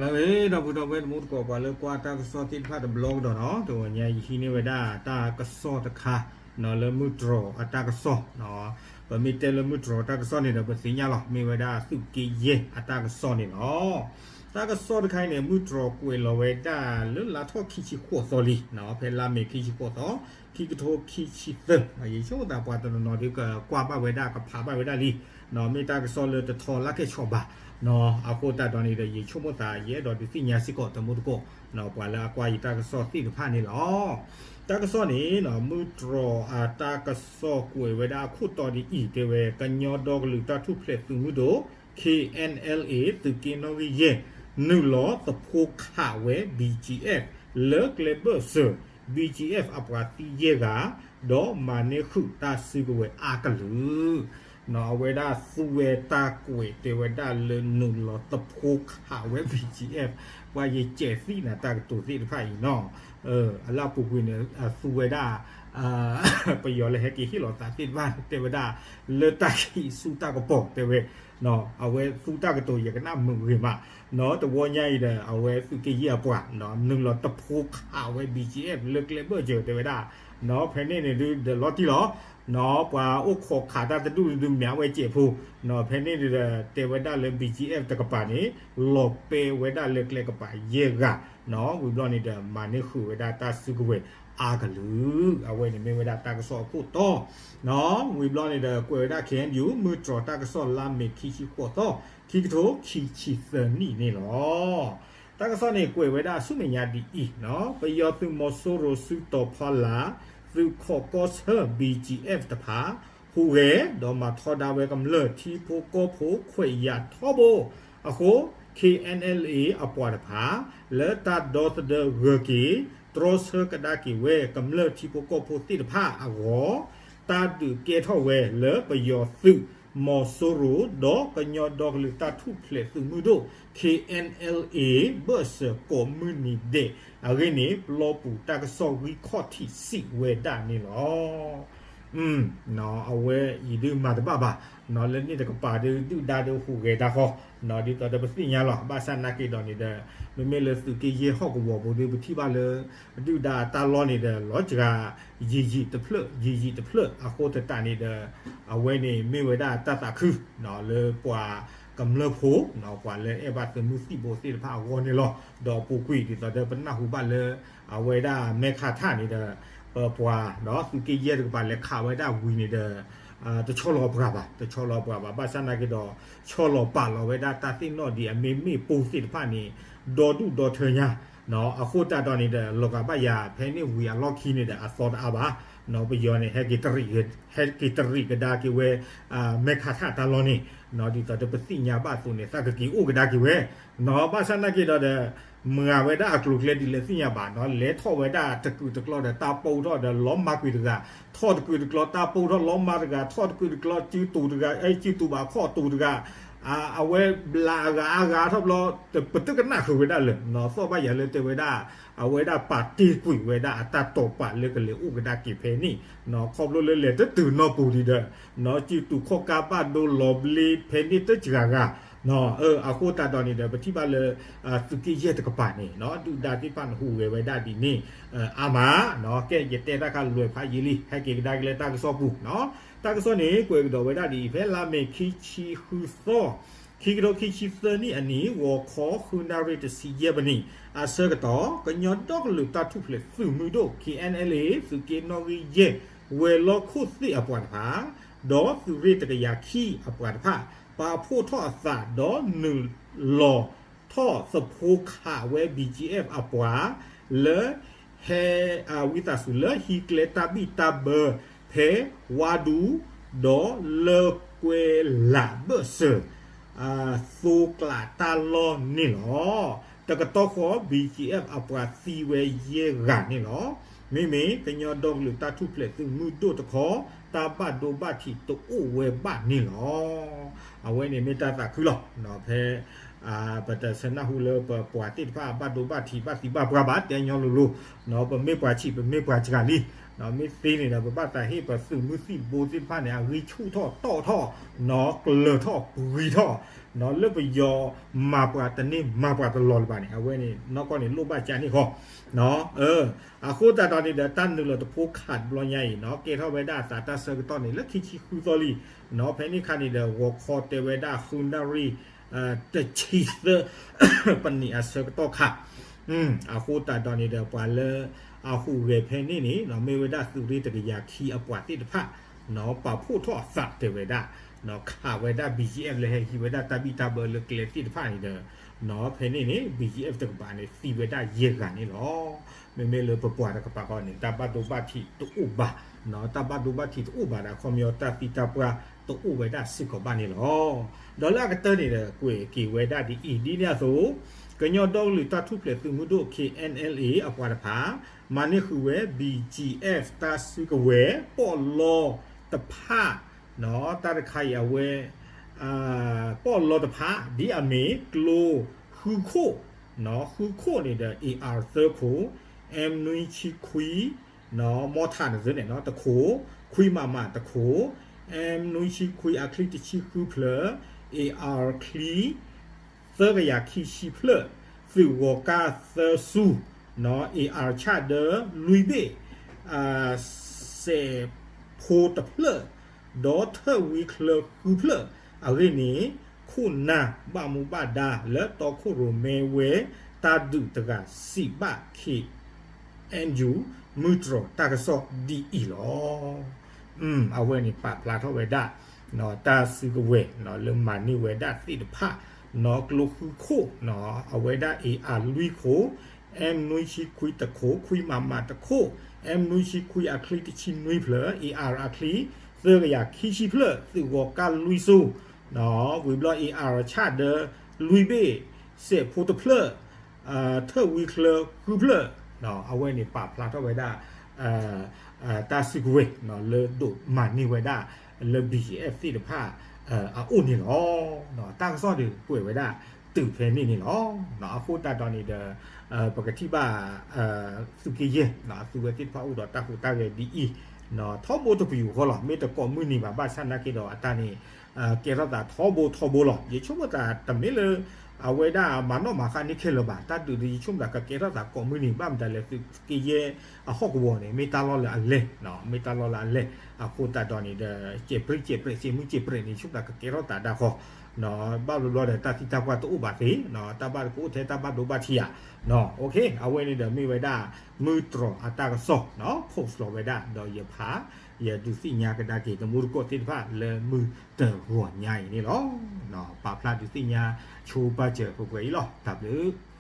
အဝဲ ဒီပုၢ်ဒီဝဲၢ်တံၤသကိး ပှၤလၢကွၢ်တၢ်ကစီၣ်သ့ၣ်တဖၣ်တဘျီကဒီးနီၤ, တဂီၤညါယဟံးန့ၢ်ဝဲဒၣ်တၢ်ကစီၣ်တခါ နီၤ လၢမုၢ်တြီၤအတၢ်ကစီၣ်, ပမ့ၢ်တဲလၢမုၢ်တြီၤတၢ်ကစီၣ်န့ၣ်ဒီး ပသ့ၣ်ညါလီၤ မ့ၢ်ဝဲဒၣ်သုးက့ယဲၢ်အတၢ်ကစီၣ်န့ၣ်လီၤ. တၢ်ကစီၣ်တခါအံၤန့ၣ် မုၢ်တြီၤကွဲးလီၤဝဲဒၣ်လၢလါထီၣ်ခံဆံဃိးသီလံ, ဖဲလါမ့ၤခံဆံဃိးသီ ခံကထိခံဆံသၢ, ယဆိကမိၣ်သးပှၤတနီၤနီၤဒုးကကွၢ်ဘၣ်ဝဲဒၣ် ကဖးဘၣ်ဝဲဒၣ်လံ, မ့ၢ်တၢ်ကစီၣ်လၢတထီလၢကဲဆီးဘၣ်, အဃိသတးဒီးန့ၣ်ဒီး ယဆိကမိၣ်သး ယအဲၣ်ဒိးဒုးသ့ၣ်ညါစ့ၢ်ကီးတံၤသကိး ပှၤလၢအကွၢ်ယတၢ်ကစီၣ်သ့ၣ်တဖၣ်န့ၣ်လီၤ. တၢ်ကစီၣ်န့ၣ် မုၢ်တြီၤအတၢ်ကစီၣ်ကွဲးဝဲဒၣ်အခိၣ်တီဒ်အံၤ တဲဝဲ ကညီဒီကလုာ်တၢ်ထူၣ်ဖျဲးသုးမုၢ်ဒိၣ် K N L A သုးက့နီၣ်ဂံၢ်ယဲၢ် နုာ်လီၤသဖှိခးဝဲ B G F လၢကျဲဘၢၣ်စၢၤ, B G F အပှၤသံယဲၢ်ဂၤ, ဒီးမၤန့ၢ်ဃုာ်တၢ်စုကဝဲၤအါကလုာ် အဝဲဒၣ်သူဝဲတၢ်ကွဲးတဲဝဲဒၣ်လၢနုာ်လီၤသဖှိခးဝဲ B G F, ပှၤယကဲးသံၣ်နၤတၢ်ကတိၤသ့ၣ်တဖၣ်အံၤနီၤ, အလၢအပူၤကွံာ်န့ၣ် သူဝဲဒၣ် ပယီၤလၢဟဲက့ၤဟ့ၣ်လီၤသးသ့ၣ်တဖၣ် တဲဝဲဒၣ် လၢတၢ်ခံးဆူတၢ်ကပီၤတဲဝဲ, အဝဲသူတၢ်ကတိၤယကနၣ်မုာ်ဂ့ၤမး, တဝီညါအံၤဒီး အဝဲသုးက့ယဲၢ်အပှၤ နုာ်လီၤသဖှိခးဝဲ B G F လၢကျဲဘၢၣ်စၢၤတဲဝဲဒၣ်, ဖဲန့ၣ်န့ၣ်ဒုးဒီးလီၤတံၢ်လီၤ ပှၤအိၣ်ခိးခးတၢ်တဒူၣ်ဒုးမ့ၢ်အဝဲစဲးဖိ, ဖဲန့ၣ်ဒီး တဲဝဲဒၣ်လၢ B G F တကပၤန့ၣ် လီၤပဲဝဲဒၣ်လၢကျဲကပၤယဲၢ်ဂၤ, ဝံၤဘျီန့ၣ်ဒီး မၤန့ၢ်ဃုာ်ဝဲဒၣ်တၢ်စုကဝဲၤအါကလုာ်, အဝဲန့ၣ်မ့ၢ်ဝဲဒၣ်တၢ်ကစီၣ်အခိၣ်တီ, ဝံၤဘျီန့ၣ်ဒီး ကွဲးဝဲဒၣ် K N U မုၢ်တြီၤတၢ်ကစီၣ်လါမ့ၤခံဆံဃိးသီ, ခံကထိခံဆံသၢနံၣ်န့ၣ်လီၤ. တၢ်ကစီၣ်န့ၣ်ကွဲးဝဲဒၣ်ဆူမဲာ်ညါဒ်အံၤ, ပယီၤသုးမီၤစိရိၤစုတီၤဖီလာ် သုးခိးကီၢ်ဆၢ B G F တဖၣ် ဟူးဂဲၤ ဒီးမၤထီဒါဝဲကမျၢၢ်ထံဖိကီၢ်ဖိခွဲးယာ်ထီဘိ, အဃိ K N L A အပှၤတဖၣ် လၢတၢ်ဒီသဒၢဂၢၤက့ၤ တြီဆၢကဒါက့ၤဝဲကမျၢၢ်ထံဖိကီၢ်ဖိသ့ၣ်တဖၣ်အဂီၢ်, တၢ်ဒုးကဲထီၣ်ဝဲလၢပယီၤသုးမီၤစိရိၤ ဒီးကညီဒီကလုာ်တၢ်ထူၣ်ဖျဲးသုးမုၢ်ဒိၣ် K N L A ဘၢၣ်စၢၤကိးမုၢ်နံၤဒဲးအဂ့ၢ်န့ၣ် ပျီပူၤတၢ်ကစီၣ်ဂံၢ်ခီၣ်ထံးစံးဝဲဒၣ်န့ၣ်လီၤ. အဝဲအံၤဒုးမၤတဘၣ်ဘၣ်, လၢန့ၣ်တကပၤဒုး ဒုၣ်ဒါဒုးဟူးဂဲၤတၢ်ဃီ, ဒ်သိးဒီးပသ့ၣ်ညါလီၤ. ဘၣ်ဆၣ်နာ်က့ဒီးန့ၣ်ဒီး မ့မ့ၢ်လၢသုးက့ယဲၢ်ဟီၣ်ကဝီၤပူၤဒုး ပထံၣ်ဘၣ်လၢ ဒုၣ်ဒါတၢ်လီၢ်န့ၣ်ဒီး လီၤစှၤ ယံာ်ယံာ်တဖျၢၣ် ယံာ်ယံာ်တဖျၢၣ် အဃိသတးန့ၣ်ဒီး အဝဲန့ၣ်မ့ၢ်ဝဲဒၣ်တၢ်သးခု လၢပှၤကမျၢၢ်ဖိ ပှၤလၢအဲၣ်ဘၣ်သုးမုၢ်သံၣ်ဘိသ့ၣ်တဖၣ်အဂီၢ်န့ၣ်လီၤ. ဒီးအပူၤကွံာ်ဒ်သိးဒီးပနၢ်ဟူဘၣ်လၢ အဝဲဒၣ်မဲခါထၣ်န့ၣ်ဒီး ပပှၤဒီးသုးက့ယဲၢ်တကပၤလဲၤခးဝဲဒၣ်ဝံၤန့ၣ်ဒီး တဆီလီၤပှၤဘၣ်, တဆီလီၤပှၤဘၣ်. ဘၣ်ဆၣ်နာ်က့ဒီး ဆီလီၤပာ်လီၤဝဲဒၣ်တၢ်သ့ၣ်နီၣ်ဒံးအမ့ၢ်မ့ၣ်ပိၢ်သ့ၣ်တဖၣ်န့ၣ် ဒီဒူၣ်ဒီထၢညါ အဃိသတးဒီးန့ၣ်ဒီး လီၤဂာ်ဘၣ်ယၤ ဖဲန့ၣ်ဝံၤအလီၢ်ခံန့ၣ်ဒီး အသီတအါဘၣ်, ပယီၤန့ၣ် ဟဲက့ၤတရံးကဒါက့ၤဝဲ မဲခါထၣ်တၢ်လီၢ်န့ၣ် ဒ်သိးဒီးပသ့ၣ်ညါဘၣ်အသိးန့ၣ် သးကက့ၤအိၣ်ကဒါက့ၤဝဲ, ဘၣ်ဆၣ်နာ်က့ဒီးဒီး မၤဝဲဒၣ်အကျိၤအကျဲဒ်လဲၣ်သ့ၣ်ညါဘၣ်နီၤ, လဲၤထီၣ်ဝဲဒၣ်တကုာ်တကျီဒီးတၢ်ပိၢ်ထီၣ်ဒီးလီၤမၢ်ကွံာ်တဂၤ, ထီၣ်တကုာ်တကျီတၢ်ပိၢ်ထီၣ်လီၤမၢ်တဂၤ, ထီၣ်တကုာ်တကျီစုတူာ်တဂၤ, စုတူာ်ဘၣ်ခီၣ်တူာ်တဂၤ, အဝဲဘျးအဂၤအါဂၤထီၣ်ဘျီ ပတကနၣ်ဃုာ်ဝဲဒၣ်လၢၤ, သီၣ်ဘၣ်ယၤလၢတဲဝဲဒၣ် အဝဲဒၣ်ပာ်တ့ၢ်ကွံာ်ဝဲဒၣ်အတၢ်တိာ်ပာ်လၢကလဲၤအိၣ်ကဒါက့ၤဖဲန့ၣ်, ခီဖျိလၢလဲၤတတုၤနီၢ်ပူၤဒံးဒီး စုတူာ်ခီၣ်ကါဘၣ်ဒိလီၤဘျ့ဖဲန့ၣ်တစှၤဂၤ အဃိသတးဒီးန့ၣ်ဒီး ပထံၣ်ဘၣ်လၢ သုးက့ယဲၢ်တကပၤန့ၣ် ဒုၣ်ဒါသ့ၣ်တဖၣ်န့ၣ်ဟူးဂဲၤဝဲဒၣ်ဒ်န့ၣ် အါမး, ကဲ ယတဲတၢ်ခါလွဲၢ်ဖးယံာ်လံ ဟဲက့ၤကဒါက့ၤလၢတၢ်ကစီၣ်ပူၤ, တၢ်ကစီၣ်န့ၣ် ကွဲးကဒီးဝဲဒၣ်ဒ်အံၤ ဖဲလါမ့ၤခံဆံဃုသီ ခံကထိခံဆံသၢနံၣ်အနံၤ ဂီၤခီဃုနၣ်ရံၣ်တဆံယဲၢ်မံးနံး အဆၢကတီၢ် ကညီဒီကလုာ်တၢ်ထူၣ်ဖျဲးသုးမုၢ်ဒိၣ် K N L A သုးက့နီၣ်ဂံၢ်ယဲၢ် ဝဲၤလီၢ်ခိၣ်သ့ၣ်အပှၤတဖၣ် ဒီးသုးရ့ၣ်တကယၤခံအပှၤတဖၣ် ပာ်ဖှိၣ်ထီၣ်အသးဒီးနုာ်လီၤထီၣ်သဖှိခးဝဲ B G F အပှၤ လၢ ဟဲ ဝံသးစူၤလၢဟံးကျဲတၢ်ဘံၣ်တၢ်ဘၢ ဖဲဝါဒူ ဒီးလၢကွဲလးဘၢၣ်စၢၤ သိကျးတၢ်လီၢ်န့ၣ်လီၤ. တကတီၢ်ဃီ B G F အပှၤသံဝဲယဲၢ်ဂၤန့ၣ်လီၤ. မ့မ့ၢ်ကညီဒီကလုာ်တၢ်ထူၣ်ဖျဲးသုးမုၢ်ဒိၣ်တခီ တၢ်ဘၣ်ဒိဘၣ်ထံးတအိၣ်ဝဲဘၣ်န့ၣ်လီၤ. အဝဲန့ၣ်မ့ၢ်တၢ်သးခုလီၤ. ဖဲ ပတဆၢနၢ်ဟူလၢပပှၤသ့ၣ်တဖၣ်ဘၣ်ဒိဘၣ်ထံးဘၣ်သံဘၣ်ပှၢ်ဘၣ် တဲညီလိၤလိၤ, ပမ့ၢ်ပှၤဆံး ပမ့ၢ်ပှၤစှၤလံ, မ့ၢ်သ့န့ၣ်ဒီး ပဘၣ်သးဟ့ၣ်ပသုးမုၢ်သံၣ်ဘိသ့ၣ်တဖၣ်န့ၣ် အဂံၢ်ဆူၣ်ထီၣ်တီၣ်ထီၣ်, ကျၢၤထီၣ်ပှံၤထီၣ် လၢပယီၤမၤပှၤတန့ၢ်မၤပှၤတလီၢ်လၢၤဘၣ်န့ၣ် အဝဲန့ၣ်နီၢ်ကီၢ်န့ၣ်လိၣ်ဘၣ်ကၠးန့ၣ်ဃီ အဃိသတးဒီးန့ၣ်ဒီး တၢ်နုာ်လီၤတဖိခးတဘျီညါအံၤနီၤ ကဲထီၣ်ဝဲဒၣ်အသးတၢ်ဆၢကတီၢ်န့ၣ် လၢခံဆံဃုသီလံနီၤ ဖဲန့ၣ်ခါန့ၣ်ဒီး ဂီၤခီတဲဝဲဒၣ်ဃုနၣ်ရံၣ် တဆံသၢ ပနံးအဆၢကတီၢ်ခါ အဃိသတးဒီးန့ၣ်ဒီး ပှၤလၢအဟူးဂဲၤဖဲန့ၣ်န့ၣ် မ့ၢ်ဝဲဒၣ်သုးရ့ၣ်တကယၤခံအပှၤသ့ၣ်တဖၣ် ပာ်ဖှိၣ်ထီၣ်အသးတဲဝဲဒၣ် ခးဝဲဒၣ် BGF လၢဟဲဟံးဝဲဒၣ်တၢ်ဘံၣ်တၢ်ဘၢလၢကျဲသ့ၣ်တဖၣ်န့ၣ်ဒီး ဖဲန့ၣ်န့ၣ် BGF တကပၤန့ၣ် သံဝဲဒၣ်ယဲၢ်ဂၤန့ၣ်လီၤ. မ့မ့ၢ်လၢပပှၤတကပၤဃီန့ၣ် တၢ်ဘၣ်ဒိဘၣ်ထံးတအိၣ်ဘၣ်, တၢ်ဘၣ်ဒိဘၣ်ထံးတအိၣ်ဘၣ်ဒီး ခီပညီတၢ်သံတၢ်ပှၢ်တအိၣ်ဝဲဒၣ်စ့ၢ်ကီးဘၣ်န့ၣ်လီၤ. ဒီးလၢအကတၢၢ်န့ၣ်ဒီး ကွဲးက့ၤဝဲဒၣ်ဒ်အံၤ ဒ်န့ၣ်အသိး ကညီဒီကလုာ်တၢ်ထူၣ်ဖျဲးသုးမုၢ်ဒိၣ် KNLA အပှၤတဖၣ် မၤန့ၢ်ဃုာ်ဝဲ BGF တၢ်စုကဝဲၤ ပီၣ်လီတဖၣ် တၢ်တခါအံၤအဝဲ ပီၣ်လီတဖၣ် ဒ်အမ့ၢ်ကျိဃုခိၣ်, ဃုခိၣ်န့ၣ်ဒီး AR သၢခိၣ်, M နွံဆံခွံ မီထးန့ၣ်န့ၣ် တခိၣ်, ခွံမမတခိၣ်, M နွံဆံခွံအချံတဆံဃုဖျၢၣ်, AR ချံ သၢကယၤခံဆံဖျၢၣ်, သုးဂီၤကါသၢဆူ, AR ဆၣ်ဒၢလွံၢ်ဘ့ၣ်, စဲးဖိတဖျၢၣ်, ဒီးထၢၣ်ဝံချၢဃုဖျၢၣ်အဂ့ၢ်န့ၣ်, ခိၣ်နၢ်ဘၣ်မူဘၣ်ဒါလၢတီခိၣ်ရိၣ်မဲဝဲတၢ်ဒုးတဂၤစံးဘၣ် ခ့ NU မုၢ်တြီၤတၢ်ကစီၣ်ဒ်အံၤလီၤ. အဝဲန့ၣ်ပာ်ဖျါထီၣ်ဝဲဒၣ် တၢ်စုကဝဲၤလၢမၤန့ၢ်ဝဲဒၣ်သ့ၣ်တဖၣ်, ကျိဃုခိၣ်, အဝဲဒၣ် AR လွံၢ်ခိၣ်, M နွံဆံခွံတခိၣ်, ခွံမမတခိၣ်, M နွံဆံခွံအချံတဆံနွံဖျၢၣ်, AR အချံ သၢကယၤခံဆံဖျၢၣ်, သုးဂီၤကါလွံၢ်ဆူ, ဝံၤဘျီ AR ဆၣ်ဒၢလွံၢ်ဘ့ၣ်, စဲးဖိတဖျၢၣ်, ထၢၣ်ဝံချၢဃုဖျၢၣ်, အဝဲန့ၣ်ပာ်ဖျါထီၣ်ဝဲဒၣ် တၢ်စုကဝဲၤလၢဒိးမၤန့ၢ်ဝဲဒၣ်လၢ BGF သ့ၣ်တဖၣ်အအိၣ်န့ၣ်လီၤ. တၢ်ကစီၣ်ဒုးကွဲးဝဲဒၣ်တုၤဖဲန့ၣ်န့ၣ်လီၤ. အဃိသတးဒီးန့ၣ်ဒီး ပကထံၣ်ဘၣ် သုးက့ယဲၢ် သုးဝဲသ့ၣ်တဖၣ်အိၣ်ဒီးတၢ်ဟူးတၢ်ဂဲၤဒ်အံၤ ထီဘိတပယူာ်ဃီလီၤ. မ့ၢ်တကိးမုၢ်နံၤဘၣ် ဘၣ်ဆၣ်နာ်က့ဒီးအတၢ်န့ၣ် ကဲထီၣ်သးထီဘိထီဘိလီၤ. ယဆိကမိၣ်သးတမ့ၢ်လၢ အဝဲဒၣ်မၤနီၣ်မၤဃါန့ၢ်ခဲလၢာ်ဘၣ်. တၢ်ဒုးဒီးယဆိကမိၣ်သးကကဲထီၣ်သးကိးမုၢ်နံၤ ဘၣ်မတၤလဲၣ် သုးက့ယဲၢ်အဟီၣ်ကဝီၤန့ၣ် မ့ၢ်တၢ်လီၢ်လၢအလဲၢ်, မ့ၢ်တၢ်လီၢ်လၢအလဲၢ်. အဃိသတးဒီးန့ၣ်ဒီး စဲးပြံစဲးပြဲး စဲးမုၢ်စဲးပြဲးန့ၣ် ယဆိကမိၣ်သးကကဲထီၣ်သးဒၣ်ဃီ ဘၣ်ဘျီဘျီဒီး တၢ်သံတၢ်ပှၢ်တအိၣ်ဘၣ်သ့, တၢ်ဘၣ်တကအိၣ်ထဲတၢ်ဘၣ်ဒိဘၣ်ထံးဧါ. အဝဲန့ၣ်ဒီးမ့ၢ်ဝဲဒၣ် မုၢ်တြီၤအတၢ်ကစီၣ် post လီၤဝဲဒၣ် ဒီးယဖး ယဒုးသ့ၣ်ညါကဒါက့ၤ တမူတကိးသ့ၣ်တဖၣ်လၢမုၢ်တဂီၤညါအံၤန့ၣ်လီၤ. ပာ်ဖျါဒုးသ့ၣ်ညါဆိပာ်စၢၤပှဲၤပှဲၤအံၤလီၤ. တၢ်ဘျုး